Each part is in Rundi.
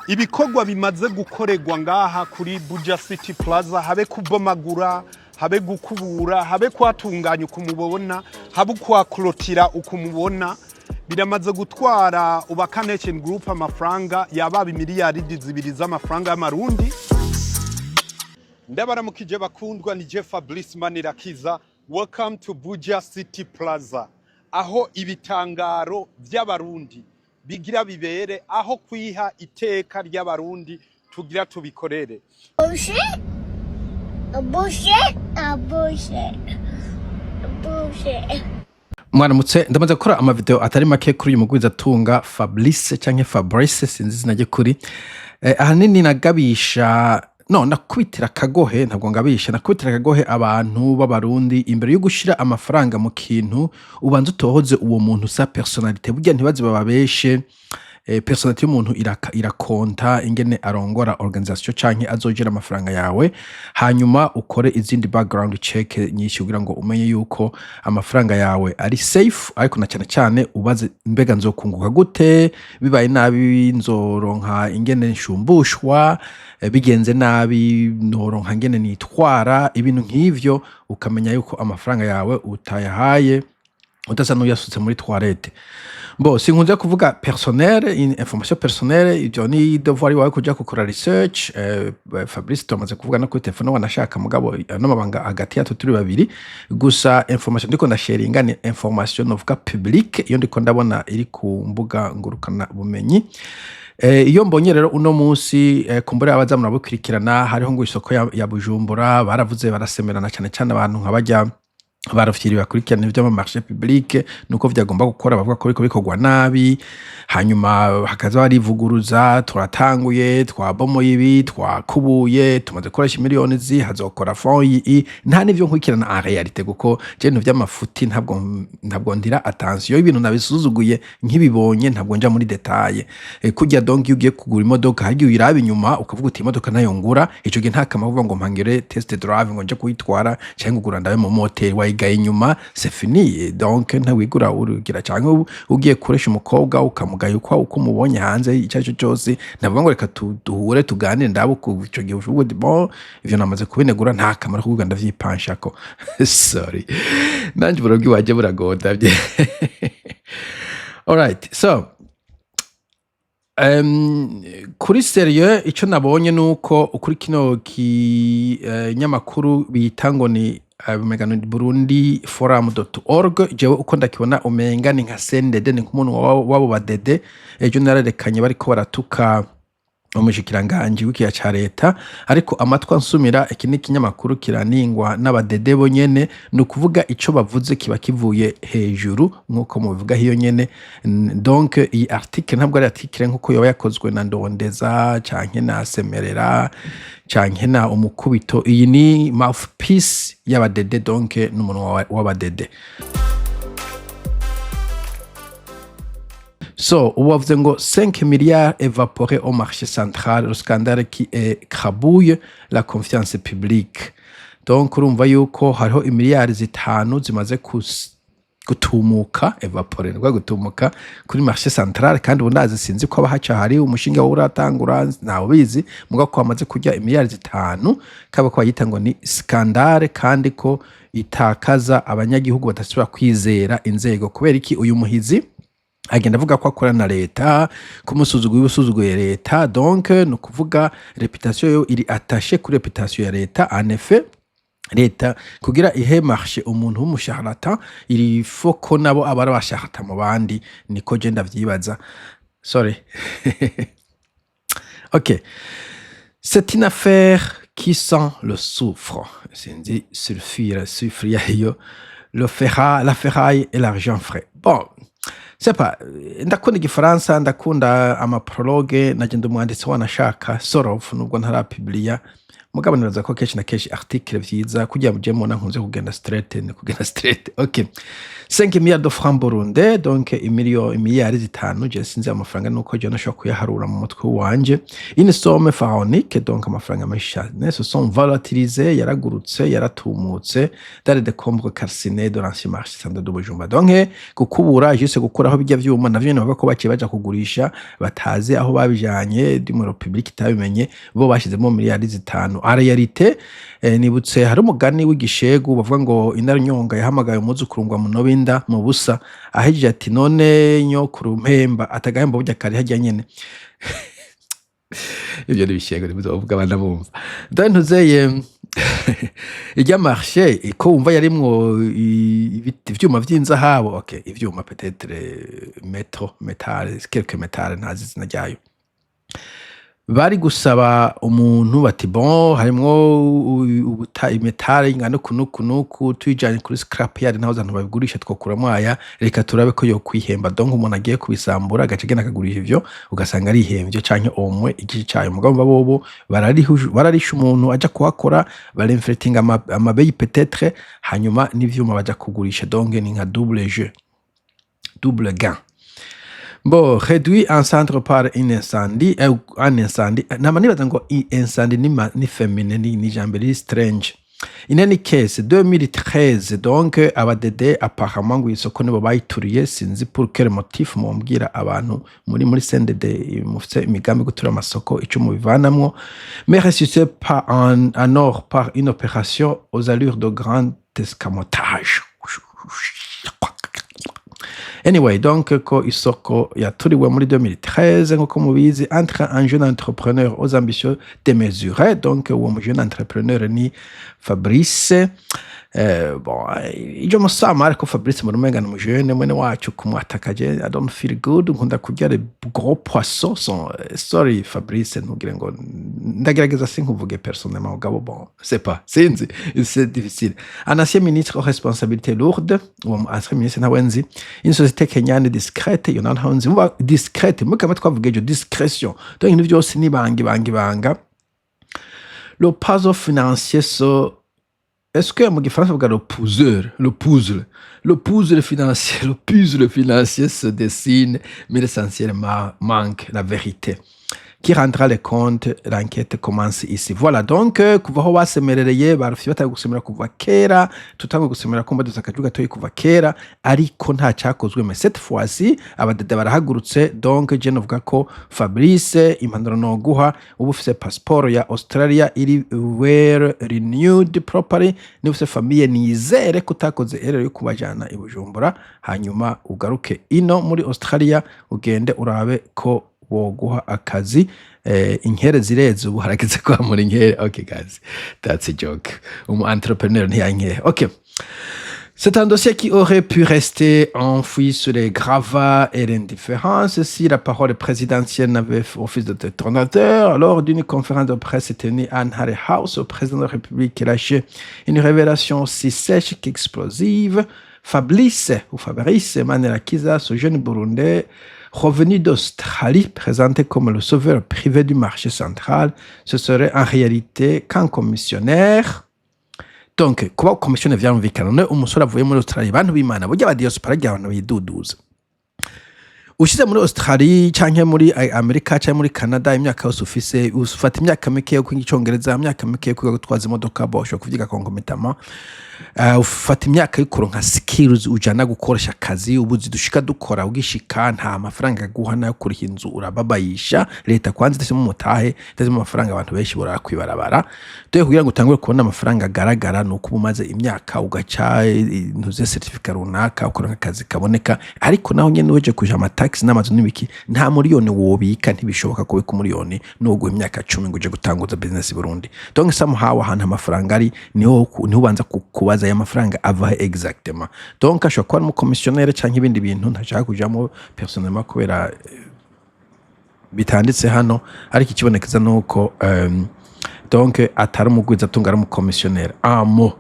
Ibikorwa bimaze gukorerwa ngaha kuri Buja City Plaza, habe kubomagura, habe gukubura, habe kuhatunganya ukumubona, habe kuhakorotira ukumubona, biramaze gutwara Ubaka Nation Group amafaranga yababa 2 miliyaridi z'amafaranga y'amarundi. Ndabaramukije bakundwa, ni Jeff Fabrice Manirakiza. Welcome to Buja City Plaza, aho ibitangaro vy'Abarundi bigira bibere, aho kwiha iteka ry'Abarundi tugira tubikorere. Bullshit. A bullshit. A bullshit. A bullshit. Mwaramutse. Ndamaze gukora amavideo atari make kuri uyu mugwizatunga Fabrice canke Fabrice, sinzi izina rye kuri ahanini nagabisha, no nakubitira akagohe, ntabwo ngabisha, nakubitira akagohe abantu b'Abarundi: imbere yo gushira amafaranga mu kintu, ubanza utohoze uwo muntu, sa personnalité. Burya ntibaze bababeshe, personnalité y'umuntu irakonta ingene arongora organisation canke azogera amafaranga yawe. Hanyuma ukore izindi background check nyinshi kugira ngo umenye yuko amafaranga yawe ari safe. Ariko na cyane cyane ubaze: mbega nzokunguka gute? Bibaye nabi nzoronka ingene nshumbushwa? Bigenze nabi noronka ingene nitwara? Ibintu nk'ivyo, ukamenya yuko amafaranga yawe utayahaye udasa n'uyasutse muri toilette. Bo sinkunze kuvuga personnel, information personnelle. Ivyo ni devoir wawe kuja gukora research. Fabrice tumaze kuvuga no kuri telefone wanashaka, mugabo ano mabanga hagati yacu turi babiri gusa. Information ndiko ndasharinga ni information novuga publique, iyo ndiko ndabona iri ku mbuga ngurukana bumenyi. Iyo mbonye rero uno munsi, kumbure abaza murabukurikirana, hariho ngo isoko ya Bujumbura baravuze, barasemerana cyane cyane abantu nka bajya barafyiri bakurikirana ivy'ama marché public, nuko vyagomba gukora, bavuga ko biriko bikorwa nabi. Hanyuma hakaza barivuguruza: turatanguye, twabomoye ibi, twakubuye, tumaze gukoresha miliyoni zi hazokora fond iyi. Nta n'ivyo nkurikirana en réalité, kuko je ibintu vy'amafuti ntabwo ndira attention. Ibintu nabisuzuguye nkibibonye, ntabwo nja muri détail. Kurya donc iyo ugiye kugura imodoka, hagiye uyiraba inyuma ukavuga uti: "Imodoka nayo ngura." Ico gihe nta kamaro kuvuga ngo mpangire test drive, ngo nje kuyitwara canke ngugura ndabe mu moteri. Wayigaye inyuma, c'est fini. Donc ntawigura urugira, canke ugiye kuresha umukobwa ukamugaya uko umubonye hanze, ico arico cose, ndavuga ngo reka duhure tuganire ndabe uko. Ico gihe uvuga uti: "Bon, ivyo namaze kubinegura, nta kamaro kuvuga ndavyipanshako." Sorry, nanje uburogi waje buragodavye. Alright, so kuri sérieux, ico nabonye nuko kuri kino kinyamakuru bita ngo ni umenga ni Burundi forum.org, jewe uko ndakibona umenga ni nka CNDD, ni nk'umuntu w'abo badede. Ejo nararekanye bariko baratuka umushikiranganji w'ikiya ca leta, ariko amatwi ansumira iki ni ikinyamakuru kiraningwa n'abadede bo nyene. Ni ukuvuga ico bavuze kiba kivuye hejuru, nk'uko mubivuga hiyo nyene. Donc iyi article ntabwo ari article nk'uko yoba yakozwe na Ndondeza canke na Semerera canke na Umukubito. Iyi ni mouthpiece y'abadede, donc n'umunwa w'abadede. So, ubu bavuze ngo 5 milliards évaporés au marché central, le scandale qui écrabouille la confiance publique. Donc urumva yuko hariho 5 miliyari zimaze gutumuka, évaporer ni gutumuka, kuri marché central. Kandi ubu ndazi, sinzi ko abahaca hari umushinga wo uratangura, ntawe ubizi, muga ko bamaze kurya 5 miliyari, kaba ko bayita ngo ni scandale, kandi ko itakaza abanyagihugu badashobora kwizera inzego. Kubera iki? Uyu muhizi agenda avuga ko akora na leta, ko umusuzuguye usuzuguye leta. Donc ni ukuvuga réputation yo iri attachée kuri réputation ya leta. En effet, leta kugira ihe marché umuntu w'umu charlatan, il faut ko nabo aba ari aba charlatan mu bandi. Niko je ndavyibaza. Sorry. Ok, c'est une affaire qui sent le soufre, sinzi sulfure, sulfure yayo, le ferra, la ferraille et l'argent frais. Bon, c'est pas, ndakunda igifaransa, ndakunda ama prologue, nagenda umwanditsi wanashaka, sort of, nubwo ntarapubliya. Mugabo nibaza ko kenshi na kenshi article vyiza kugira muje mubona nkunze kugenda straight, ni kugenda straight. OK, 5 milliards de francs burundais, donc imiliyari 5. Je sinzi amafaranga nuko je nashobora kuyaharura mu mutwe wanje. Une somme pharaonique, donc amafaranga menshi cyane, se sont volatilisés, yaragurutse, yaratumutse, dans les décombres calcinés de l'ancien marché central de Bujumbura. Donc gukubura, juste gukuraho bijya vyuma, navyo nyene bavuga ko baciye baja kugurisha, batazi aho babijanye, di mu Republique itabimenye, bo bashizemo miliyari 5. En réalité, nibutse hari umugani w'igishegu bavuga ngo inarunyonga yahamagaye umwuzukuru ngo amunobe inda mu busa, ahejeje ati: "None nyokuru, mpemba atagahembo burya kari harya nyene." Ibyo ni ibishego, ntimuzovuga abana bumva. Donc ntuzeye irya marché ko wumva yarimwo ivyuma vy'inzahabu, okay, ivyuma peut-être métaux, métal, quelque métal, ntazi izina ryayo. Bari gusaba umuntu bati: "Bon, harimwo ubuta, i métal ingana uku nuku nuku, tuyijanye kuri scrap yard, naho abantu babigurisha, twokuramwo aya, reka turabe ko yokwihemba." Donc umuntu agiye kubisambura agaca agenda akagurisha ivyo, ugasanga arihemvye canke omwe igice cayo. Mugabo bobo bararisha umuntu aja kuhakora, barinflatinga amabeyi peut-être, hanyuma n'ivyuma baja kugurisha. Donc ni nka double jeu, double gain. Bon, réduit en cendre par une incendie, un incendie. Nama nibaza ngo incendie ni féminin, ni ijambo riri strange. In any case, 2013, donc abadede apparemment ngo isoko nibo bayituriye, sinzi pour quel motif. Mumbwira abantu muri CNDD mufite imigambi yo gutura amasoko ico mubivanamwo. Mais ressuscité par en or par une opération aux allures de grand escamotage. Anyway, donc ko isoko yaturiwe muri 2013 nkuko mubizi, entre un jeune entrepreneur aux ambitions démesurées. Donc uwo mu jeune entrepreneur ni Fabrice. Bon, ijo musama, ariko Fabrice muri umenga ni umujene mwene wacu, kumwataka je I don't feel good. Nkunda kurya les gros poissons sont, sorry Fabrice, ntugire ngo ndagerageza sinkuvuge personnellement, mugabo bon, c'est pas, sinzi, c'est difficile. Un ancien ministre aux responsabilités lourdes, uwo ancien ministre ntawe nzi, une société kenyane discrète, iyo naho ntawe nzi. Muba discrète mukaba twavuga ejo discrétion, donc ibintu byose ni ibanga, ibanga, ibanga. Le puzzle financier se, est-ce que mu gifaransa bavuga le puzzle, le puzzle, le puzzle financier, le puzzle financier se dessine, mais l'essentiel manque, la vérité. Qui rendra les comptes? L'enquête commence ici. Voilà, donc kuva aho basemerereye barufye, batangiye gusemera kuva kera, tutanguye gusemera kumva dusa akaju gatoyi kuva kera, ariko nta cyakozwe. Mais cette fois-ci abadede barahagurutse. Donc je novuga ko Fabrice, impanuro noguha, uba ufise passeport ya Australia iri well renewed properly, niba ufise famille, nizere ko utakoze erreur yo kubajana i Bujumbura, hanyuma ugaruke ino muri Australia, ugende urabe ko boguha akazi. Inkere zireze ubu, harageze kwamura inkere. Okay guys, that's a joke. Umu entrepreneur ntiyankere. Okay. C'est un dossier qui aurait pu rester enfoui sous les gravats et l'indifférence si la parole présidentielle n'avait fait office de détonateur. Lors d'une conférence de presse tenue à Ntare House, le président de la République lâchait une révélation aussi sèche qu'explosive. Fabrice ou Fabrice Manirakiza, ce jeune Burundais revenu d'Australie, présenté comme le sauveur privé du marché central, ce serait en réalité qu'un commissionnaire. Donc kuba commissionnaire vyarumvikana. None umusore avuye muri Australia, bantu b'Imana, burya aba diaspora rya abantu biduduza, ushize muri Australie canke muri Amerika canke muri Canada, imyaka yose ufise, ufata imyaka mike yo kwiga icongereza, imyaka mike yo kwiga gutwaza imodoka, bo ushobora kuvyiga concomitamment, ufata imyaka yo kuronka skills ujana gukoresha akazi. Ubuzi dushika dukora, ugishika nta mafaranga aguha nayo kuriha inzu, urababayisha leta kwanza idashyizemo umutahe, idashyizemo amafaranga, abantu benshi borara kwibarabara. Dore kugira ngo utangure kubona amafaranga agaragara ni uko uba umaze imyaka, ugaca ntuze certificat runaka, ukaronka akazi kaboneka. Ariko naho nyene uje kuja amataxi n'amazu n'ibiki, nta miliyoni wobika, ntibishoboka kubika umuriyoni nuguha imyaka 10 ngo uje gutanguza business i Burundi. Donc somehow ahantu amafaranga ari niho ubanza kubaza aya mafaranga ava he exactement. Donc ashobora kuba ari umukomisiyonere canke ibindi bintu ntashaka kujamo personnellement kubera bitanditse hano, ariko ikibonekeza nuko donc atari umugwizatunga, ari umukomisiyonere. Un mot,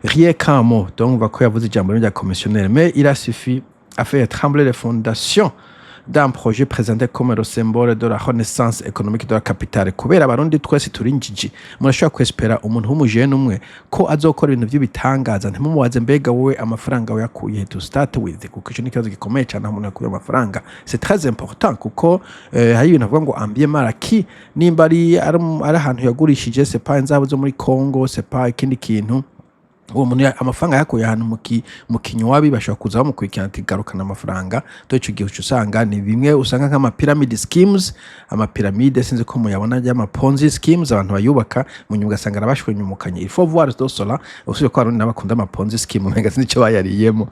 rien qu'un mot, donc va ko yavuze ijambo rya commissionnaire, mais il a suffi à faire trembler les fondations. d'un projet présenté comme le symbole de la renaissance économique de la capitale. Kubera Abarundi twese turi injiji, murashobora kwespera umuntu w'umujene umwe ko azokora ibintu by'ibitangaza, ntimumubaze: mbega wowe amafaranga wayakuye? To start with, kuko ico ni ikibazo gikomeye cyane, aho umuntu yakuye amafaranga, c'est très important, kuko hari ibintu avuga ngo un bien mal acquis, nimba ari ahantu yagurishije, c'est pas inzahabu zo muri Congo, c'est pas ikindi kintu, uwo muntu amafaranga yakuye ahantu mu kinywabi, bashobora kuza bamukurikirana ati: "Garukana amafaranga." Dore ico gihe uca usanga ni bimwe usanga nk'ama pyramid schemes, amapiramide, sinzi ko muyabona, y'ama Ponzi schemes, abantu bayubaka, mu nyuma ugasanga arabashwenyumukanye. Il faut voir tout cela. Usibye ko Abarundi nabo bakunda ama Ponzi scheme, umenga sinzi ico bayariyemo.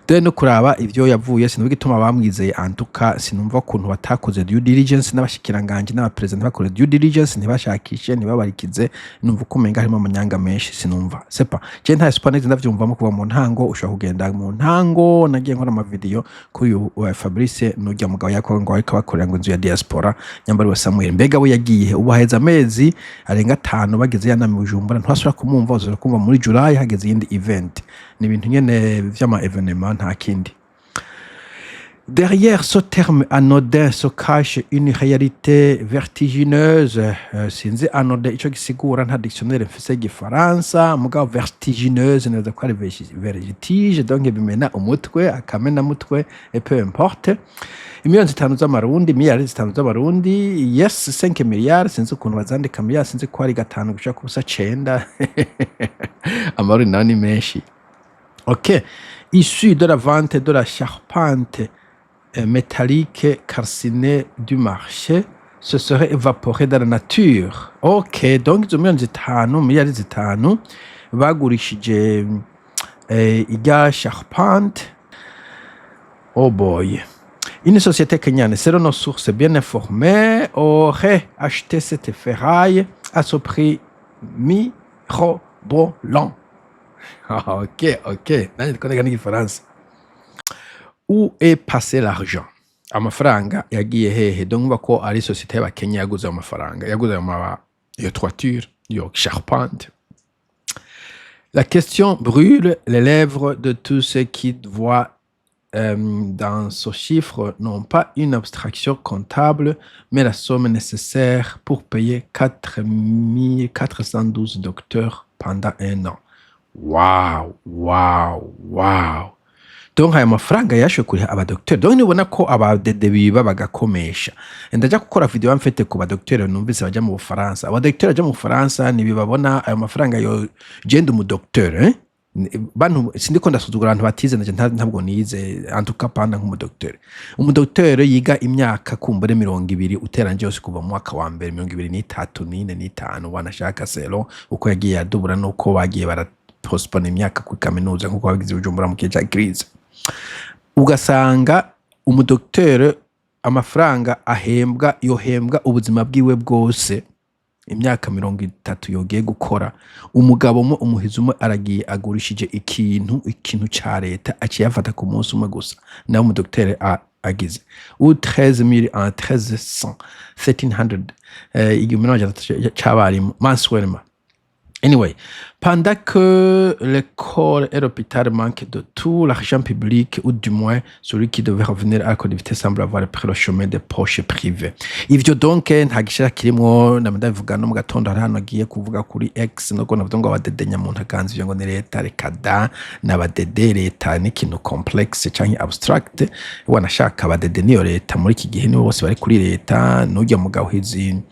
Dore no kuraba ivyo yavuye, sinumva igituma bamwizeye. Antuka sinumva ukuntu batakoze due diligence, n'abashikiranganje n'abaperezida ntibakore due diligence, ntibashakishe, ntibabarikize. Numva uko umenga harimo amanyanga menshi, sinumva sepa je nta espoir nigeze ndavyumvamo kuva mu ntango. Ushobora kugenda mu ntango, nagiye nkora amavideo kuri uyu wa Fabrice n'urya mugabo yako ngo ariko bakorera ngo inzu ya diaspora nyambari wa Samuel. Mbega we yagiye? Ubu haheze amezi arenga 5 bageze yanami Bujumbura, ntwasubira kumumva. Uzosubira kumva muri July hageze iyindi event. Ni ibintu nyene vy'ama événement, nta kindi. Derrière ce terme anodin se cache une réalité vertigineuse. Sinzi anodin ico gisigura, nta dictionnaire mfise y'igifaransa, mugabo vertigineuse neza ko ari vertige, donc bimena umutwe, akamena mutwe, et peu importe. Imiliyoni 5 z'Amarundi, miliyari 5 z'Abarundi, yes, 5 miliyari, sinzi ukuntu bazandika miliyari, sinzi ko ari gatanu gushika ku busa cenda, Amarundi nayo ni menshi. Ok. Issu de la vente de la charpente métallique calcinée du marché, se serait évaporé dans la nature. Ok, donc izo miliyoni 5, miliyari 5 bagurishije irya charpente. Oh boy. Une société kenyane, selon nos sources bien informées, aurait acheté cette ferraille à ce prix mirobolant. Ah, ok. Nanjye ndiko niga n'igifaransa. Où est passé l'argent? Amafaranga yagiye hehe? Donc umva ko ari société y'Abakenya yaguze ayo mafaranga, yaguze ayo iyo toiture, iyo charpente. La question brûle les lèvres de tous ceux qui voient dans ce chiffre non pas une abstraction comptable, mais la somme nécessaire pour payer 4412 docteurs pendant un an. Wow, wow, wow. Donc aya mafaranga yashoboye kuriha abadokiteri. Donc nibona ko abadede biba bagakomesha. Ndaja gukora video mfite ku badokiteri numvise baja mu Bufaransa. Abadokiteri baja mu Bufaransa ntibibabona ayo mafaranga yo genda umudokiteri, eh? Bantu, sindiko ndasuzugura abantu batize, naje ntabwo nize, en tout cas panda nk'umudokiteri. Umudokiteri yiga imyaka kumbure 20 uteranje yose, kuva mu mwaka wa mbere, 23, 4, 5, wanashaka selon uko yagiye adubura nuko bagiye barapostpone imyaka kuri kaminuza, nkuko babigize i Bujumbura mu gihe ca crise. Ugasanga umudokiteri amafaranga ahembwa yohembwa ubuzima bwiwe bwose, imyaka 30 yogiye gukora. Umugabo umwe, umuhizi umwe, aragiye agurishije ikintu ca leta, aciye afata ku munsi umwe gusa, nawe umudokiteri agize u 13 000 en 1300, 1300, 1300 c'abarimu mensuellement. Anyway, pendant que l'école et l'hôpital manquent de tout, l'argent public, ou du moins celui qui devait revenir à la collectivité, semble avoir pris le chemin des poches privées. Ivyo donc nta gishira kirimwo, nama ndabivuga no mu gatondo. Hari hano agiye kuvuga kuri X no navuga ngo abadede nyamuntu aganza ivyo ngo ni leta, reka da, n'abadede. Leta ni ikintu complexe canke abstract. Wanashaka abadede niyo leta muri iki gihe, nibo bose bari kuri leta. N'urya mugabo hizi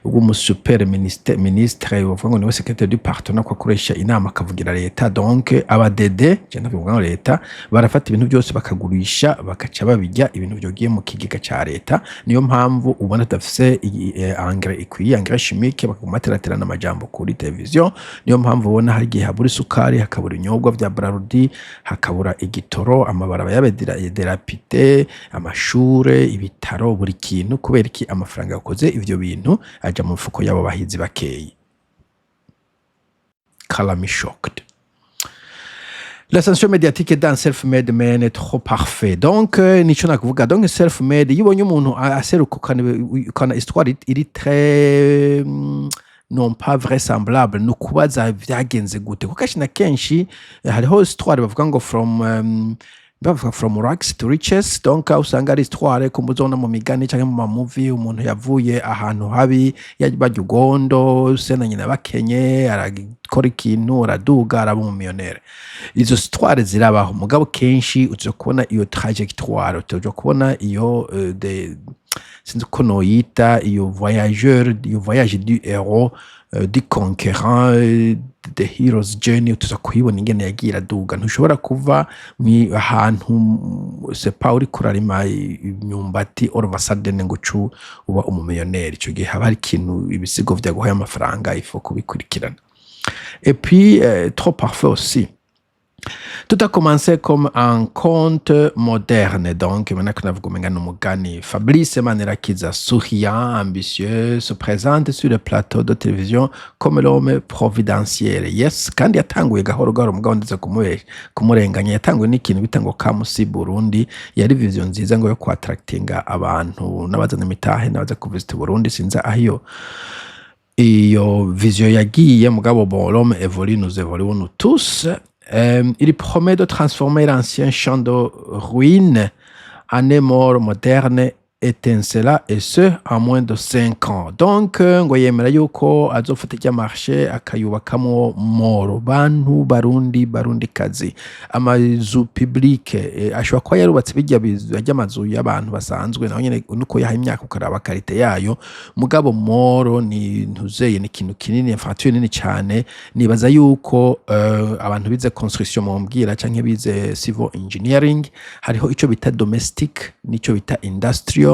w'umusuper ministre bavuga ngo niwe secrétaire du partenaire, ko akoresha inama akavugira leta. Donc abadede, je ndavuga ngo leta, barafata ibintu byose bakagurisha, bakaca babijya, ibintu byogiye mu kigega ca leta. Niyo mpamvu ubona tudafise engrais ikwiye, engrais chimique, bakaguma bateraterana amajambo kuri televiziyo. Niyo mpamvu ubona hari igihe habura isukari, hakabura ibinyobwa vya Brarudi, hakabura igitoro, amabarabara yabe dilapidé, amashure, ibitaro, buri kintu. Kubera iki? Amafaranga yakoze ivyo bintu aja mu mifuko y'abo bahizi bakeyi. Color me shocked. L'ascension médiatique d'un self-made man est trop parfait. Donc, nico nakuvuga. Donc, self-made, iyo ubonye umuntu aseruka, ukana histoire iri très non pas vraisemblable, ni ukubaza vyagenze gute, kuko kenshi na kenshi hariho histoire bavuga ngo from Bavuga "from rags to riches", donc aho usanga ari histoire ko muzobona mu migani canke mu ma movie, umuntu yavuye ahantu habi, barya ugondo, se na nyina bakenye, arakora ikintu, araduga, araba umumiliyonere. Izo histoire zirabaho, mugabo kenshi uza kubona iyo trajectoire, uza kubona iyo de sinzi uko noyita, iyo voyageur, iyo voyage du héros, du conquérant, the hero's journey, tuza kuyibona ingene yagiye iraduga. Ntushobora kuva ahantu sepa uriko urarima imyumbati, all of a sudden ngo ucu uba umumiliyoneri. Ico gihe haba hari ikintu, ibisigo vyaguhaye amafaranga, il faut kubikurikirana. Et puis trop parfait aussi. Tout a commencé comme un conte moderne. Donc, maintenant qu'on a vu umenga n'umugani. Fabrice Manirakiza, souriant, ambitieux, se présente sur le plateau de télévision comme l'homme providentiel. Yes, kandi yatanguye gahoro gahoro, mugabo ndetse kumurenganya, yatanguye n'ikintu bita ngo Kamusi Burundi, yari vision nziza ngo yo kwattractinga abantu n'abazana imitahe n'abaza kuvisita Burundi. Sinzi aho iyo vision yagiye, mugabo bon, l'homme évolue, nous évoluons nous tous. Il promet de transformer l'ancien champ de ruines en un mall moderne étincelant, et ce en moins de 5 ans. Donc ngo yemera yuko azofata irya marché akayubakamo mall. Bantu Barundi, Barundi kazi, amazu public ashobora kuba yarubatse bijya bizu amazu y'abantu basanzwe, naho nyene nuko yaha imyaka ukaraba qualité yayo. Mugabo mall ni ntuzeye, ni ikintu kinini, infrastructure nini cyane. Nibaza yuko abantu bize construction mumbwira canke bize civil engineering, hariho ico bita domestic n'ico bita industrial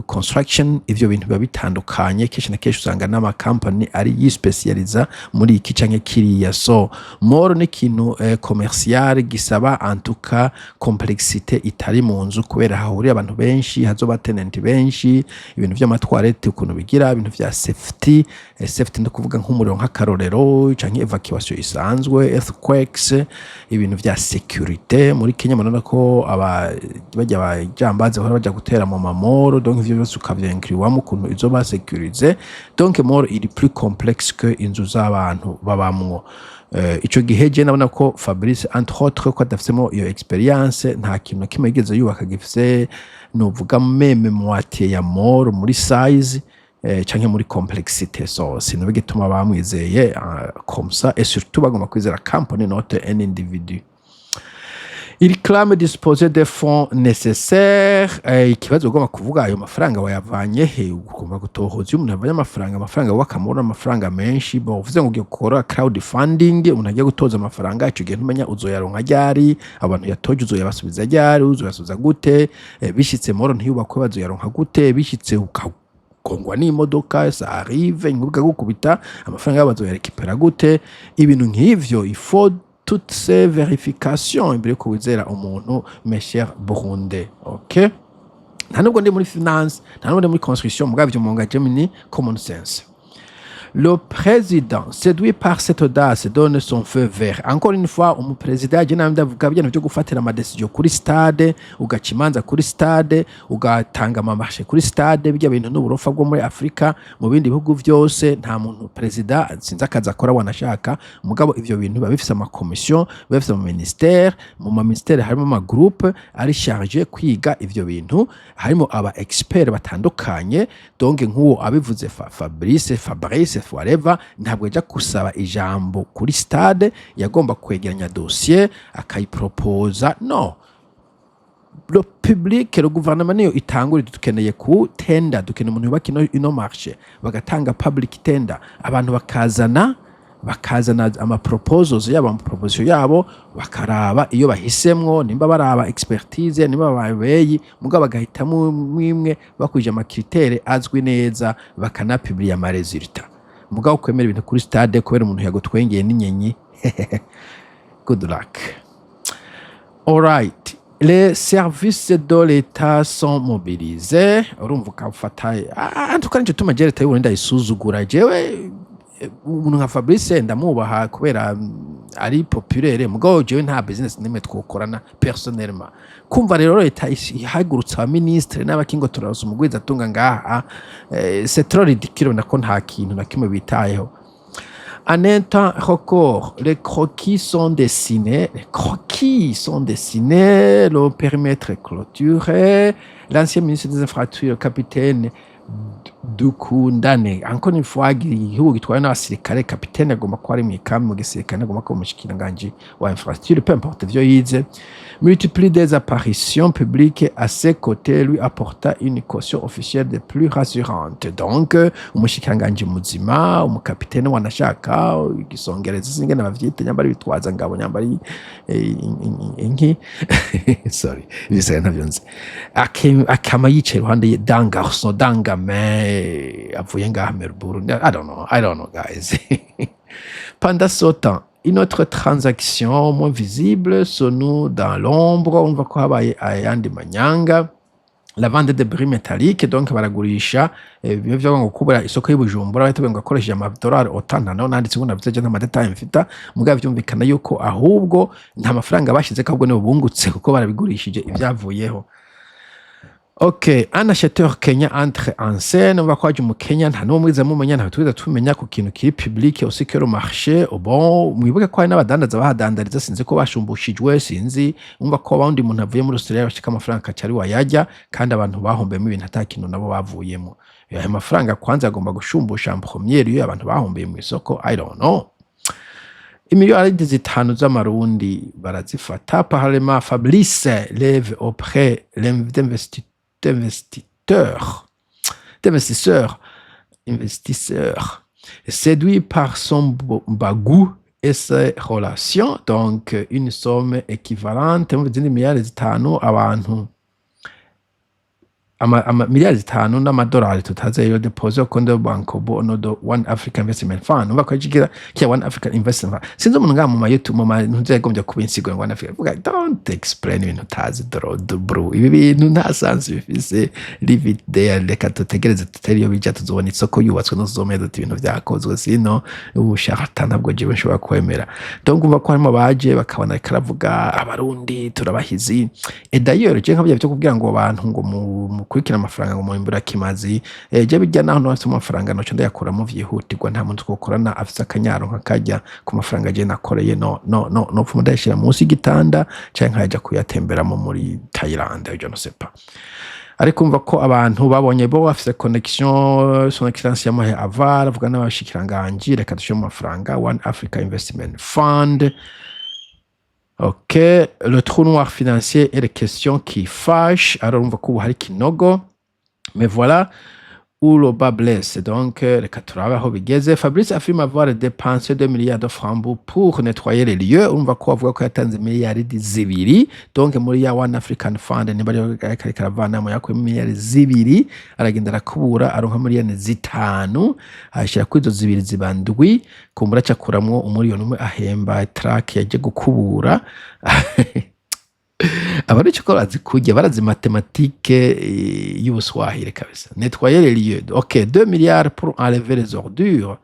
construction. Ivyo bintu biba bitandukanye. Kenshi na kenshi usanga n'amakampani ari yispecializa muri iki canke kiriya. So mall ni ikintu commercial gisaba en tout cas complexité itari mu nzu, kubera hahurira abantu benshi, hazoba tenant benshi, ibintu vy'ama toilettes ukuntu bigira, ibintu vya safety, safety ndakuvuga nk'umuriro nk'akarorero, canke evacuation isanzwe, earthquakes, ibintu vya sécurité. Muri Kenya murabona ko aba bajya abajambazi bahora baja gutera mu ma mall, donc ivyo byose ukavyincluwamo ukuntu izoba sécurisé. Donc mall iri plus complexe que inzu z'abantu babamwo. Ico gihe je nabona ko Fabrice, entre autres, ko adafisemo iyo expérience, nta kintu na kimwe yigeze yubaka gifise novuga même moitié ya mall muri size canke muri complexité. So sinumva igituma bamwizeye comme ça, et surtout bagomba kwizera company, not un individu. Il clame disposer des fonds nécessaires. Ikibazo ugomba kuvuga, ayo mafaranga wayavanye he? Ugomba gutohoza iyo umuntu yavanye amafaranga, amafaranga wakamubona amafaranga menshi. Bo uvuze ngo ugiye gukora crowdfunding, umuntu agiye gutoza amafaranga, ico gihe ntumenya uzoyaronka ryari, abantu yatoje uzoyabasubiza ryari, uzoyasubiza gute? Bishitse mall ntiyubakwe, bazoyaronka gute? Bishitse ukagongwa n'imodoka, ça arrive, inkuba ikagukubita, amafaranga yabo bazoyarekipera gute? Ibintu nk'ivyo, il faut toutes ces vérifications imbere yuko wizera umuntu, mes chers Burundais. Ok, nta nubwo ndi muri finance, nta nubwo ndi muri construction, mugabo ivyo mu ni common sense. Le président, séduit par cette audace, donne son feu vert. Encore une fois, umuperezida yaje nawe, ndavuga ibintu byo gufatira ama décisions kuri stade, ugaca imanza kuri stade, ugatanga ama marchés kuri stade, bijya bintu n'uburofa bwo muri Afrika. Mu bindi bihugu byose nta muntu perezida, sinzi akazi akora wanashaka, mugabo ivyo bintu biba bifise ama commissions, biba bifise ama ministère. Mu ma ministère harimo ama groupe ari chargé kwiga ivyo bintu, harimo aba expert batandukanye. Donc nk'uwo abivuze, Fabrice whatever, ntabwo yaja gusaba ijambo kuri stade, yagomba kwegeranya dossier akayiproposa. No le public, le gouvernement niyo itangura: dukeneye ku tender, dukeneye umuntu yubaka ino marché. Bagatanga public tender, abantu bakazana ama proposals yabo, ama proposition yabo, bakaraba iyo bahisemwo, nimba baraba expertise, nimba babeyi, mugabo bagahitamo mwimwe bakwije ama critères azwi neza, bakanapublia ama résultats. Mugabo kwemera ibintu kuri stade kubera umuntu yagutwengeye n'inyenyi, good luck. Alright. Les services de l'État sont mobilisés. Urumva ukafata, ah, en tout cas nico tuma je leta y'Uburundi ndayisuzugura. Jewe umuntu nka Fabrice ndamubaha kubera ari populaire, mugabo jewe nta business nimwe twokorana personnellement. Kumva rero leta ihagurutsa abaministre n'abakingo turarosa umugwiza atunga ngaha, c'est trop ridicule, nako nta kintu na kimwe bitayeho. En un temps record, les croquis sont dessinés. Les croquis. Croquis sont dessinés, le périmètre est clôturé. L'ancien ministre des Infrastructures, capitaine Dukundane, encore une fois, igihugu gitwawe n'abasirikare, capitaine agomba kuba ari mw'ikambi mu gisirikare, agomba kuba umushikiranganji wa infrastructure, peu importe ivyo yize, multiplie des apparitions publiques à ses côtés, lui apporta une caution officielle des plus rassurantes. Donc umushikiranganji muzima, umukapitene, wanashaka igisongereza, singene bavyita, nyamba ari bitwaza ngabo, nyamba ari inki, sorry, ibisaya ntavyo nzi. Akama yicaye iruhande ye d'un garçon, d'un gamin avuye ngaha Melbourne. I don't know, I don't know, guys. Pendant ce temps, une autre transaction moins visible se noue dans l'ombre. On va ko habaye ayandi manyanga, la vente de débris métalliques. Donc baragurisha bimwe vyo ngo kubura isoko y'Ibujumbura, bahita ngo akoresheje amadolari otanta. Naho nanditse ngo navuze je nta ma détails mfita, mugabo vyumvikana yuko ahubwo nta mafaranga bashize, ahubwo nibo bungutse kuko barabigurishije ibyavuyeho. Ok, un acheteur kenyan entre en scène. On va ko mu Kenya nta n'umwe mwiza mumenya, nta twiza tumenya ku kintu kiri public aussi que le marché. Bon, mwibuke ko hari n'abadandaza bahadandariza, sinzi ko bashumbushijwe, sinzi. Umva ko abandi muntu avuye muri Australia bashika amafaranga akaca ari wayajya, kandi abantu bahombeyemo ibintu ata kintu nabo bavuyemo. Ayo mafaranga kwanza agomba gushumbusha en première iyo abantu bahombeye mu isoko. I don't know. Imiliyaridi 5 z'amarundi barazifata. Parallèlement, Fabrice lève auprès d'investisseurs d'investisseurs investisseurs séduit par son bagou et ses relations, donc une somme équivalente mu zindi miliyari 5, abantu ama miliyari 5 n'amadolari tutazi ayo déposé au compte de Bancobu au nom de One African Investment Fund. Umva ko kigira kia One African Investment Fund, sinzi umuntu ngaha mu ma YouTube, mu ma ntuzi, yagombye kuba insiguro ngo One Africa. Vuga, don't explain ibintu utazi, doro bro, ibi bintu nta sense bifise. Leave it there. Reka dutegereze tutari iyo bija, tuzobona isoko yubatswe, no tuzomenya duti ibintu vyakozwe. Sino ubushakata ntabwo jewe nshobora kwemera. Donc umva ko harimo baje bakabona ariko aravuga Abarundi turabahizi. Et d'ailleurs, je nkabya byo kubwira ngo abantu ngo mukurikira amafaranga ngo muimbura kimazi, je bijya naho ntafise amafaranga noco ndayakuramo vyihutirwa. Nta muntu twokorana afise akanyaro nkakajya ku mafaranga je nakoreye. No, no, no, no, pfuma ndayashira munsi y'igitanda canke nkaja kuyatemberamo muri Thailand, je ne sais pas. Ariko umva ko abantu babonye bo bafise connexion, Son Excellence yamuhaye aval, avuga n'abashikiranganji, reka dushire mu mafaranga One Africa Investment Fund. Ok, le trou noir financier et les questions qui fâchent. Alors urumva ko ubu hari kinogo, mais voilà où le bât blesse. Donc reka turabe aho bigeze. Fabrice affirme avoir dépensé 2 milliards de francs pour nettoyer les lieux. Urumva ko avuga ko yatanze miliyaridi 2, donc muri ya One African Fund, niba ariyo ariko aravanamo, yakuyemo miliyari 2, aragenda arakubura, aronka miliyoni 5, ashyira kuri izo zibiri ziba ndwi. Kumbura acakuramwo 1 umuriyoni ahemba truck yaje gukubura. Abari ko barazi kurya, barazi mathématique y'ubuswahili kabisa. Nettoyer les lieux, ok, 2 milliards pour enlever les ordures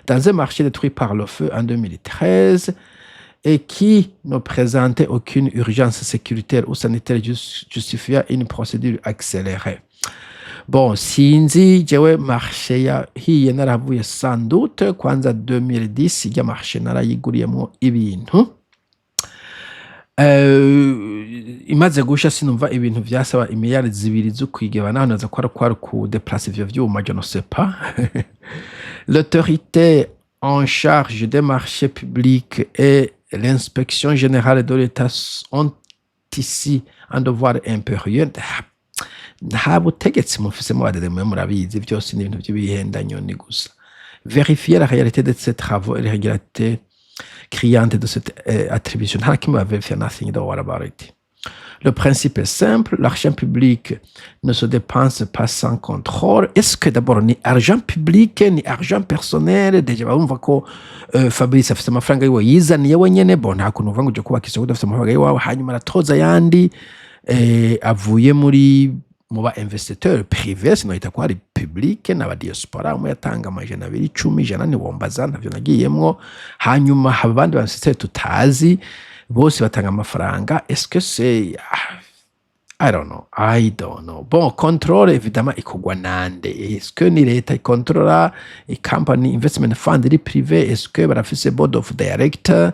dans un marché détruit par le feu en 2013 et qui ne présentait aucune urgence sécuritaire ou sanitaire justifiant une procédure accélérée. Bon, sinzi jewe, marché yahiye naravuye, sans doute kwanza 2010 ijya marché narayiguriyemo ibintu. Imaze gusha sinumva ibintu vyasaba imiliyari 2 zo kwigeba, naho naza ko ari ku déplacer ivyo vyuma, je ne sais pas. L'autorité en charge des marchés publics et l'inspection générale de l'État ont ici un devoir impérieux. Nta butegetsi mufise mubadede, mwe murabizi vyose ni ibintu vy'ibihendanyoni gusa. Vérifier la réalité de ces travaux et les régularités criantes de cette attribution. Nta na kimwe baverifiya, nothing, don't worry about it. Le principe est simple, l'argent public ne se dépense pas sans contrôle. Est-ce que d'abord ni argent public, ni argent personnel? Déjà barumva ko Fabrice afise amafaranga yiwe yizaniye wenyene. Bon, nta kuntu uvuga ngo uje kubaka isoko udafise amafaranga yiwawe, hanyuma aratoza ayandi avuye muri mu ba investisseur privé, sinohita ko hari public n'aba diaspora. Umwe yatanga 200, 10, 100, ntiwombaza, ntavyo nagiyemwo. Hanyuma haba abandi ba investisseur tutazi, bose batanga amafaranga. Est-ce que c'est ah, I don't know. I don't know. Bon, contrôle évidemment ikorwa nande? Est-ce que ni leta ikontrola company investment fund iri privé? Est-ce que barafise board of director?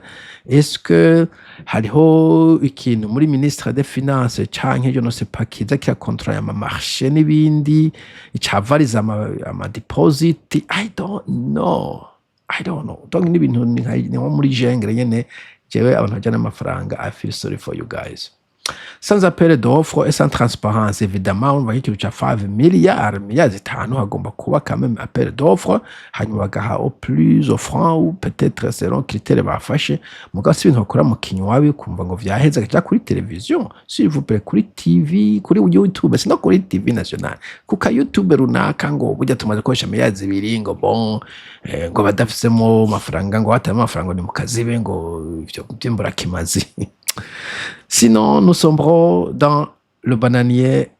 Est-ce que hariho ikintu muri ministre des finances canke je ne sais pas kiza kirakontrola ama marché n'ibindi icavariza ama deposit? I don't know. I don't know. Donc n'ibintu ni nko muri jungle nyene. Jewe abantu bajana amafaranga, I feel sorry for you guys. Sans appel d'offres et sans transparence, évidemment. Urumva nk'ikintu ca 5 milliards, miliyari 5, hagomba kuba quand même appel d'offres, hanyuma bagaha au plus offrant ou peut-être selon critère bafashe. Mugabo si ibintu bakora mu kinywabi, kumva ngo vyaheze agaca kuri television, s'il vous plaît, kuri TV, kuri YouTube, sino kuri TV nationale, kuka YouTube runaka, ngo burya tumaze gukoresha miliyari 2, ngo bon, ngo badafisemo amafaranga, ngo batarimo amafaranga, ni mu kazibe, ngo ivyo vy'imburakimazi. Sinon, nous sombrons dans le bananier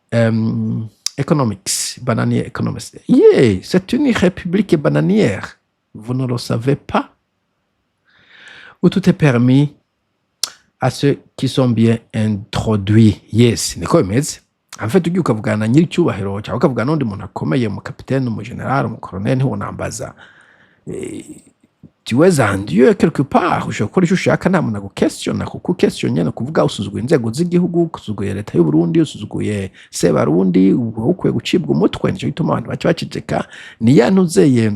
economics. Bananier economics. Yeah, c'est une république bananière. Vous ne le savez pas? Où tout est permis à ceux qui sont bien introduits. Yes, niko bimeze. En fait, ugiye ukavugana na nyiricyubahiro cyangwa ukavugana n'undi muntu akomeye, mu capitaine, mu général, mu colonel, ntiwonambaza. Tu es un dieu quelque part, ushobora gukora icyo ushaka, nta muntu aguquestionna, kuko uquestionne ni ukuvuga usuzuguye inzego z'igihugu, usuzuguye leta y'u Burundi, usuzuguye Sebarundi, uba ukwiye gucibwa umutwe. Nicyo gituma abantu baca baceceka. Ni ya ntuzeye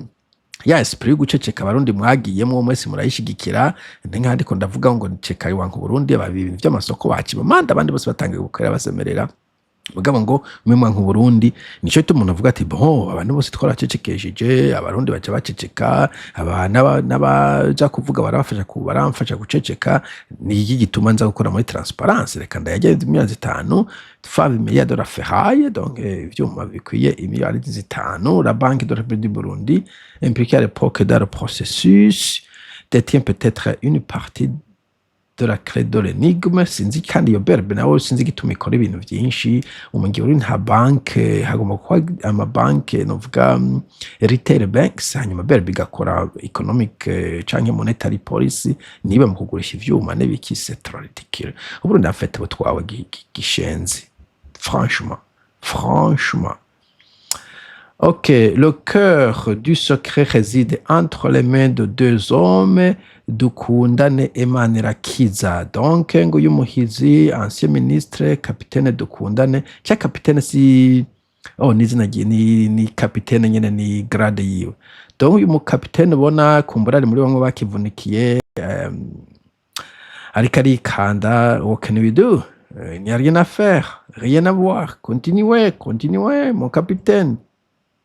ya esprit yo guceceka abarundi mwagiyemo mwese murayishigikira. Ni nk'aho ndiko ndavuga ngo ceka wanka Burundi, ibintu by'amasoko baciba manda, abandi bose batangiye gukorera basemerera, mugabo ngo mwe mwanka Burundi. Nico gituma umuntu avuga ati: "Bon, abantu bose twaracecekesheje." Abarundi baca baceceka, n'abaja kuvuga barabafasha baramfasha guceceka. Ni iki gituma nza gukora muri transparence? Reka ndayajya miliyoni 5, 5 milliards de la ferraille, donc ivyuma bikwiye imiliyari 5. La Banque de la République du Burundi, impliquée à l'époque dans le processus, détient peut-être une partie de la clé de l'énigme. Sinzi kandi iyo BRB nawe, sinzi igituma ikora ibintu byinshi. Umugihe uri nta banke, hagomba kuba amabanke, novuga retail banks, hanyuma BRB igakora economic canke monetary policy, niba mu kugurisha ivyuma n'ibiki. C'est trop ridicule. Uburundi en fait butwawe gishenzi, franchement, franchement. Ok, le cœur du secret réside entre les mains de deux hommes, Dukundane et Manirakiza. Donc, nguyu muhizi, ancien ministre, capitaine Dukundane, cya capitaine si, oh, ni izina ni capitaine nyene, ni grade yiwe. Donc, uyu mu capitaine ubona kumbura ari muri bamwe bakivunikiye, ariko arikanda. What can we do? Il n'y a rien à faire, rien à voir. Continuez, continuez, mon capitaine.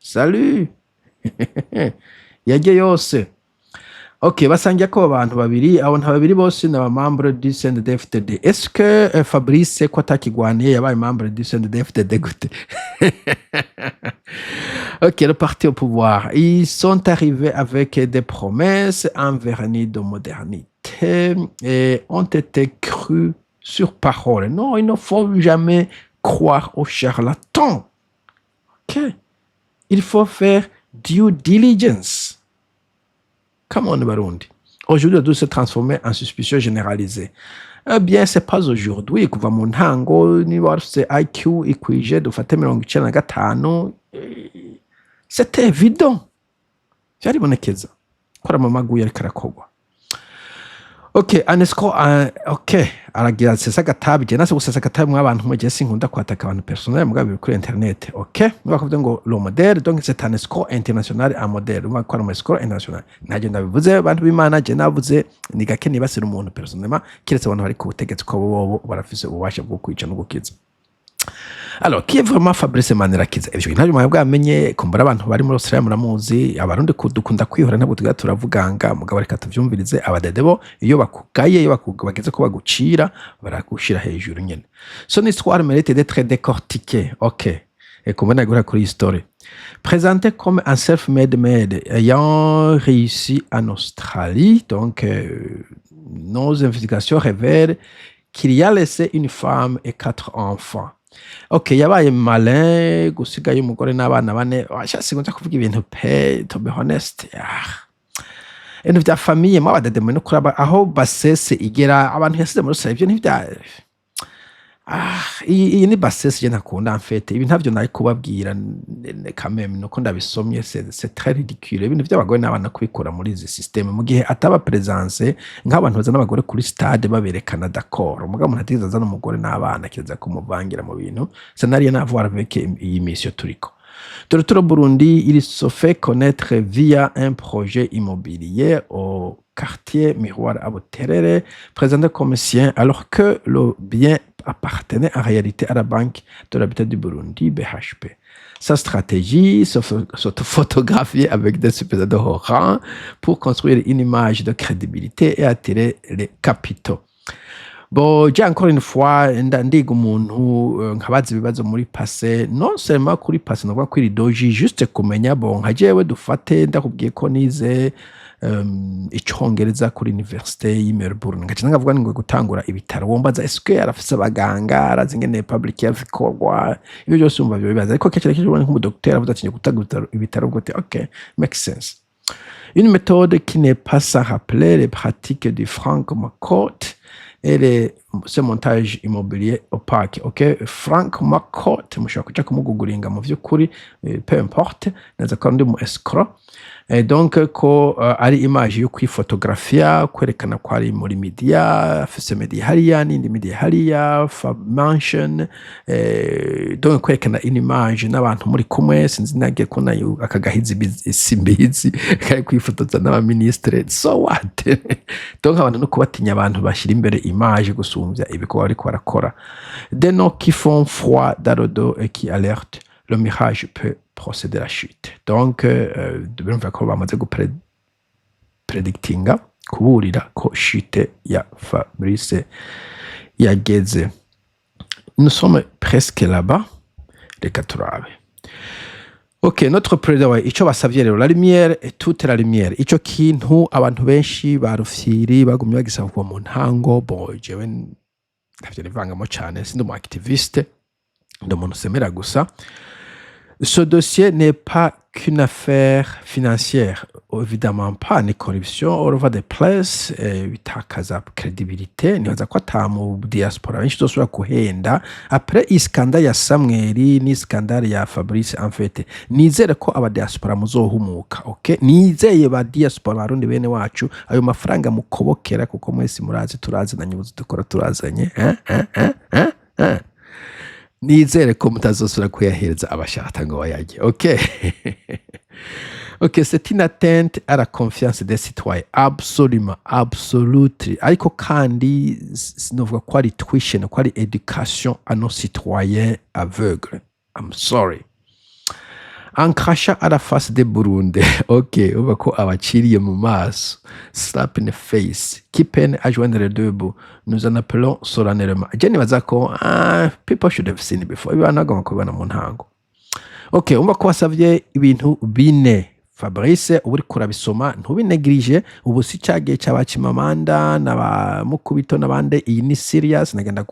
Salut. Yagiye yose. Ok, basangiye ko abantu babiri, abo nta babiri bose ni abamembre du CNDD-FDD. Est-ce que Fabrice ko atakigwaniye yabaye membre du CNDD-FDD gute? Ok, le parti au pouvoir. Ils sont arrivés avec des promesses, un vernis de modernité et ont été crus sur parole. Non, il ne faut jamais croire aux charlatans. Ok. Il faut faire due diligence. Come on, Barundi. Aujourd'hui, on doit se transformer en suspicion généralisée. Eh bien, c'est pas aujourd'hui. Kuva mu ntango, niba warufise IQ ikwije, dufate 95, c'était évident. Vyaribonekeza ko ari amamaguye ariko arakorwa. Ok, anesco, ok, aragira sesa agatabi. Je nase gusesa agatabi mw'abantu mwe, je sinkunda kwataka abantu personnel, mugabo biri kuri internet. Ok, niba kuvuga ngo le modèle, donc c'est un escroc international, un modèle, urumva ko ari umu escroc international. Ntacyo ndabivuze, bantu b'Imana, je navuze ni gake nibasira umuntu personnellement, kiretse abantu bari ku butegetsi, ko bobo barafise ububasha bwo kwica no gukiza. Alors, qui est vraiment Fabrice Manirakiza? Ivyo ntabyo mwaba bwamenye. Kumbura abantu bari muri Australia muramuzi. Abarundi dukunda kwihora, ntabwo tugira turavuganga, mugabo reka tuvyumvirize. Abadede bo iyo bakugaye, iyo bageze ko bagucira, baragushira hejuru nyene. Son histoire mérite d'être décortiquée. Ok. Et comment nagura kuri story. Présenté comme un self-made man ayant réussi en Australie, donc nos investigations révèlent qu'il y a laissé une femme et quatre enfants. Ok, yabaye malin gusigayo umugore n'abana bane. Washa sinkunze kuvuga ibintu pe, to be honest. Ah. Ibintu vya famille mwabadede mwe no kuraba aho basese igera abantu yasize muri Australia, ivyo ntivya Ah, iyi ni bassesse je ntakunda en fait. Ibi ntavyo nari kubabwira quand même, nuko ndabisomye, c'est très ridicule ibintu vy'abagore n'abana kubikura muri izi système mu gihe ataba présence nk'abantu bazana abagore kuri stade baberekana, d'accord, mugabo umuntu atigeze azana umugore n'abana kiza kumuvangira mu bintu, ça n'a rien à voir avec iyi mission turiko. De retour au Burundi, il se fait connaître via un projet immobilier au quartier Miroir à Buterere, présenté comme sien, alors que le bien appartenait en réalité à la Banque de l'Habitat du Burundi, BHP. Sa stratégie, se photographier avec des supérieurs de haut rang pour construire une image de crédibilité et attirer les capitaux. Bon, j'ai encore une fois ndiga umuntu nkabaza ibibazo muri passé, non seulement kuri passé, novuga ko iri doji juste kumenya. Bon, nka jewe dufate ndakubwiye ko nize icongereza kuri université y'i Melbourne, ngaca nkavuga ngo gutangura ibitaro, wombaza est-ce que arafise abaganga, arazi ingene public health ikorwa, ibyo byose umva bibaza. Ariko kenshi na kenshi ubona nk'umudokiteri avuze ati ngiye gutanga ibitaro, ubwo uti ok, makes sense. Une méthode qui n'est pas sans rappeler les pratiques du Frank McCourt et ce montage immobilier opaque. Ok, Frank McCourt, mushobora kuja kumuguguringa mu vy'ukuri, peu importe, naza ko ari undi mu escroc. Et donc ko ari image yo kwifotografia, kwerekana ko ari muri media, afise media hariya n'indi media hariya, Fab Mansion, donc kwerekana une image n'abantu muri kumwe. Sinzi nagiye kubona aka gahizi simbizi kari kwifotoza n'abaministre, so what? Donc abantu no kubatinya, abantu bashyira imbere image gusumvya ibikorwa bariko barakora. Des noms qui font froid dans le dos et qui alertent: le mirage peut procéder à la chute. Donc birumva ko bamaze predictinga, kuburira ko chute ya Fabrice yageze. Nous sommes presque là-bas, reka turabe. Ok, notre président, ouais, ico basavye rero, la lumière et toute la lumière. Ico kintu abantu benshi ba Rufyiri bagumye bagisaba kuva mu ntango. Bon, jewe ntavyo nivangamo cane, sindi umu activiste, ndi umuntu usemera gusa. Ce dossier n'est pas qu'une affaire financière, évidemment pas, ni corruption all over the place, bitakaza crédibilité. Nibaza ko ata mu diaspora benshi uzosubira kuhenda après iyi scandale ya Samuel ni scandale ya Fabrice. En fait, nizere ko aba diaspora muzohumuka. Okay, nizeye ba diaspora barundi bene wacu, ayo mafaranga mukobokera, kuko mwese murazi turazanye ubuzi dukora turazanye, hein, hein, hein, hein, hein. Nizere ko mutazosubira kuyahereza abashaka ngo bayarye. Ok, c'est une atteinte à la confiance des citoyens, absolument, absolutely. Ariko kandi sinovuga ko ari tuition, ko ari éducation à nos citoyens aveugles, I'm sorry. Un crachat à la face des Burundais. Ok, uba ko abaciriye mu maso. Slap in the face. Qui peine à joindre les deux bouts. Nous en appelons solennellement. Je nibaza ko people should have seen it before. Ibi bantu bagomba kubibona mu ntango. Ok, umva ko wasavye ibintu bine. Fabrice, uba uriko urabisoma ntubinegirije. Ubu si cagihe c'abacimamanda n'aba Mukubito n'abandi, iyi ni serious. Nagenda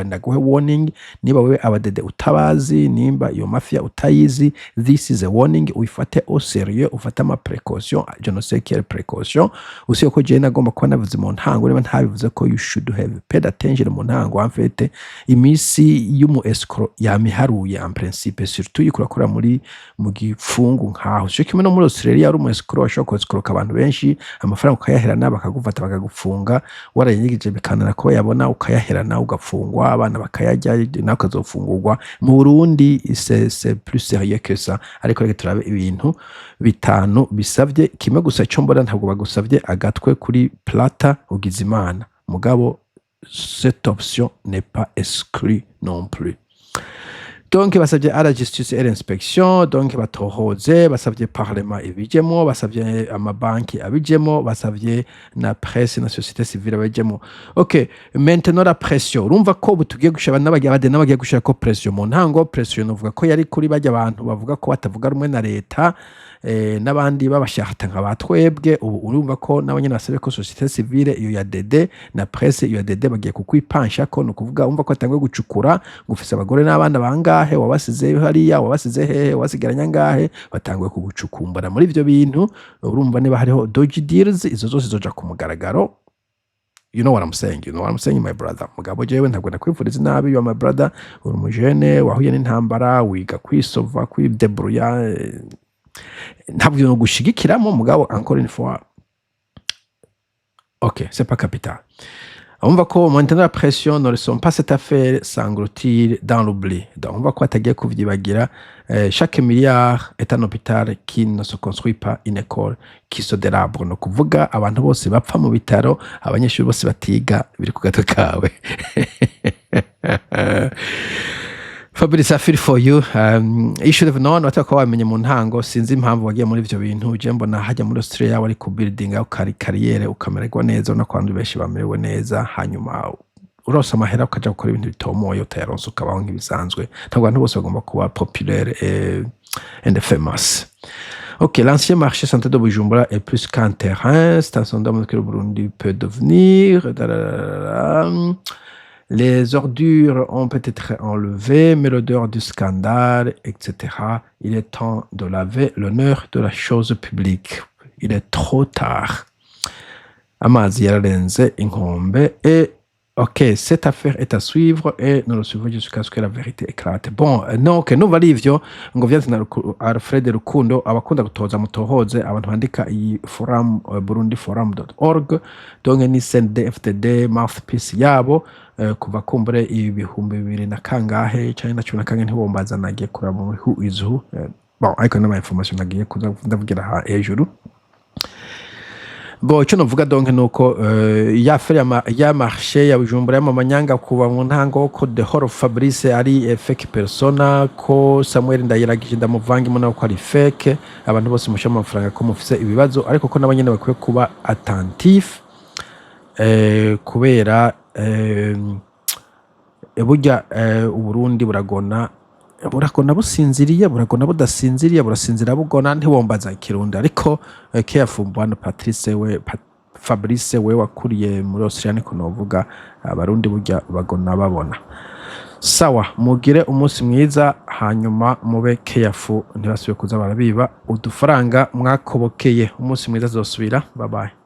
ndaguhe warning: niba wewe abadede utabazi, nimba iyo mafia utayizi, this is a warning. Uyifate au sérieux, ufate ama précaution, je ne sais quelle précaution. Usiye ko jewe nagomba kuba navuze mu ntango, niba ntabivuze ko you should have paid attention mu ntango. En fait, imisi y'umu escroc yamiharuye en principe, surtout iyo urakora muri mu gifungu nkaho. Cyo kimwe no muri Australia, ari umu escroc ashobora kwescroka abantu benshi, amafaranga ukayaherana, bakagufata bakagufunga warayanyigije, bikanana ko yabona ukayaherana, ugafungwa, abana bakayarya, nawe ukazofungurwa. Mu Burundi c'est plus sérieux que ça. Ariko reka turabe ibintu bitanu bisavye. Kimwe gusa cyo mbona, ntabwo bagusavye agatwe kuri plata, ugize Imana, mugabo cette option n'est pas exclue non plus. Donc basabye à la justice et l'inspection, donc batohoze. Basabye parlement ibijemo, basabye amabanki abijemo, basabye na presse na société civile abijemo. Ok, maintenant la pression. Urumva ko ubu tugiye gushira n'abagiye abade n'abagiye gushira ko pression. Mu ntango pression novuga ko yari kuri bajya abantu bavuga ko batavuga rumwe na leta, n'abandi babashahata nka batwebwe. Ubu urumva ko nabo nyene basabye ko société civile iyo ya DD na presse iyo ya DD bagiye kukwipansha, ko ni ukuvuga umva ko batanguye gucukura ngo ufise abagore n'abana bangahe, wabasize hariya, wabasize hehe, wabasigaranye angahe. Batanguye kugucukumbura muri ivyo bintu. Urumva niba hariho dodgy deals, izo zose zoja ku mugaragaro. You know what I'm saying, you know what I'm saying, my brother. Mugabo jewe ntabwo nakwifuriza inabi. You are my brother, uri umujene wahuye n'intambara, wiga kwisova, kwidebrouilla. Ntabwo nogushigikiramo, mugabo encore une fois, ok, c'est pas capital. On ko maintenant la pression, ne laissons pas cette affaire s'engloutir dans l'oubli. Donc on va ko atagiye kuvyibagira. Chaque milliard est un hôpital qui ne se construit pas, une école qui se délabre. No kuvuga abantu bose bapfa mu bitaro, abanyeshuri bose batiga, biri ku gatwe kawe. Fabrice, I feel for you. You should have known, wataka wamenye mu ntango. Sinzi impamvu wagiye muri ivyo bintu. Je mbona hajya muri Australia wari ku building ukari carrière, ukamererwa neza, ubona ko abantu benshi bamerewe neza, hanyuma uronse amahera ukaja gukora ibintu bitomoye, utayaronse ukabaho nk'ibisanzwe. Ntabwo abantu bose bagomba kuba populaire and famous. Ok, l'ancien marché central de Bujumbura est plus qu'un terrain, c'est un syndrome que le Burundi peut devenir. Da, da, da, da. Les ordures ont peut-être enlevé, mais l'odeur du scandale, etc. Il est temps de laver l'honneur de la chose publique. Il est trop tard. Amazi yararenze inkombe. Et ok, cette affaire est à suivre et nous le suivons jusqu'à ce que la vérité éclate. Bon, non, ok, numva ari ivyo ngo vyanze na Alfred Rukundo. Abakunda gutoza, mutohoze abantu bandika iyi forum, burundiforum.org. Donc ni CNDD-FDD mouthpiece yabo, kuva kumbure 2000 na kangahe canke na cumi na kangahe, ntiwombaza, nagiye kuraba muri who is who. Bon, ariko n'ama information nagiye kuza ndavugira hejuru. Bon, icyo novuga donc nuko ya affaire ya marché ya Bujumbura y'amamanyanga kuva mu ntango, ko the whole of Fabrice ari fake persona, ko Samuel Ndayiragije ndamuvangimo nawe ko ari fake, abantu bose musha amafaranga ko mufise ibibazo, ariko ko nabo nyene bakwiye kuba attentif, kubera burya Uburundi buragona, buragona businziriye, buragona budasinziriye, burasinzira bugona, ntiwombaza ikirundi. Ariko careful, bwana Patrice we, Fabrice we wakuriye muri Australia, niko novuga, Abarundi burya bagona babona. Sawa, mugire umunsi mwiza, hanyuma mube careful, ntibasubire kuza barabiba udufaranga mwakobokeye. Umunsi mwiza, azosubira. Bye bye.